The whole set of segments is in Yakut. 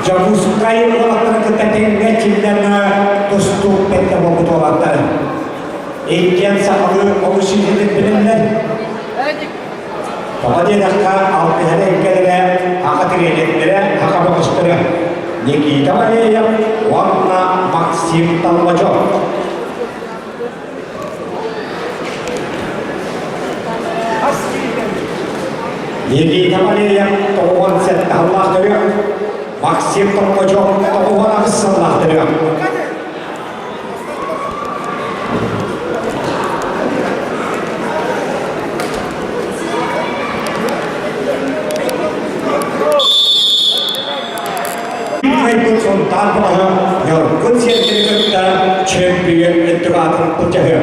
Дьокуускай уолаттарын кытта тэҥҥэ чиллэҥҥэ тустуук бэртэ буолбут уолаттар. Иккиэн сахалыы олус үчүгэйдик билэллэр. Тоҕо диэтэххэ, алтыһар эйгэлэрэ, саха тренердэрэ, саха бөҕөстөрө Никита Валеев уонна Максим Толмачев. Никита Валеев 97 сыллаах төрүөх, Максим Толмачев 98 сыллаах төрүөх. Кыайбыт Сунтаар бөҕөһө Ньургун сиэркили кытта чөмпүйүөн үрдүк аатын былдьаһыа.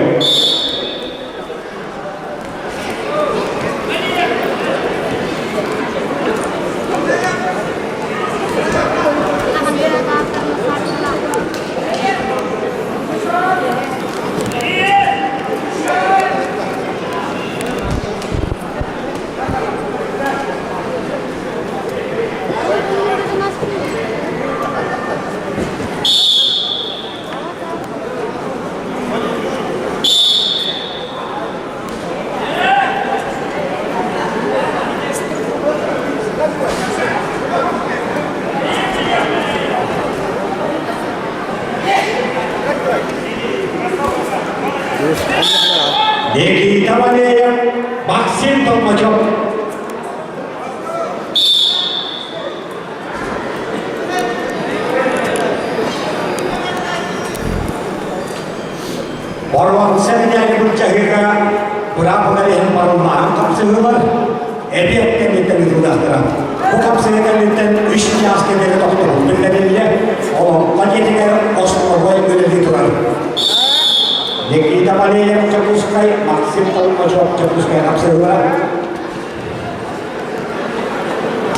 Никита Валеев, Максим Толмачев. Боруонса мэдээли былдьаһыыга быраабылар иһин барыллааһын хапсыһыылар эбиэт кэнниттэн ыытыллыахтара. Бу хапсыһыы кэнниттэн үс чаас кэмигэр тохтобул биллэриллэ, олоҥхо дьиэтигэр остолобуой үлэлии турар. Никита Валерьев Дьокуускай, Максим Толмачев Дьокуускай хапсыһыылара.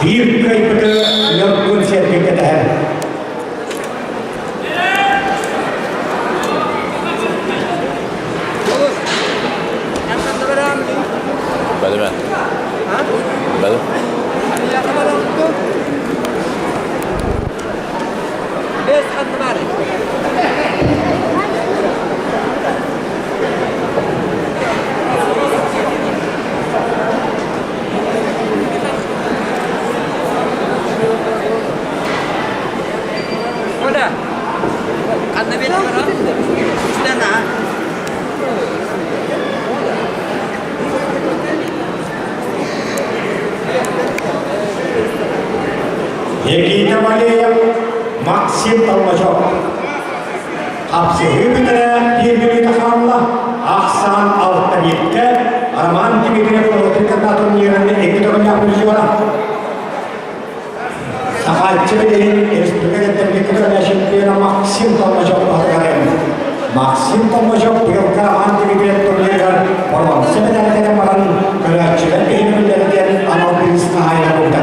Биир кыайбыты Ньургун сиэргэ кэтэһэр. Бэлэмэ. Бэлэм. Никита Валеев, Максим Толмачев. Хапсыһыы бүтэрэ биир мүнүүтэ хаалла. Ахсаан алта бииргэ Роман Дмитриев Лотриката турнирын икки төгүллээх призера. Сахааччы билигин республика кэттэргэ чемпиона Максим Толмачев баһылыгар Максим Толмачев быйылгы Роман Дмитриев турнирыгар боруонса мэдээллэрин баран көрөөччүлэр биһирэбиллэригэр анал бириис хаһаайына буолда.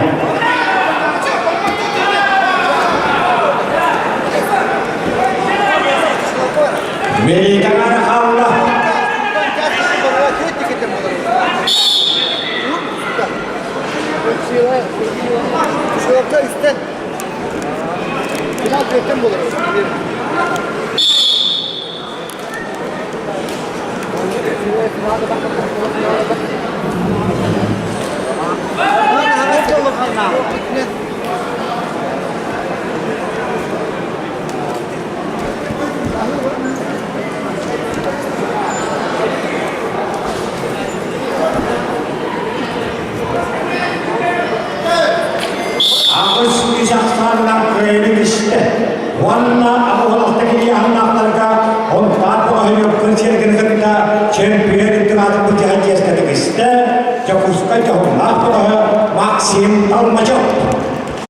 Милитаҥар хаалла. Аҕыс үс ахсаанынан кыайыыны түстэ уонна абылалахта киһи аһыннаахтарга Онтаар Бөҕөһүнүөккүн сиэргин кытта чөмпүйүөн үрдүк аатын былдьаһан чиэскэ тигистэ Дьокуускай дьоһуннаах бөҕөһө Максим Толмачев.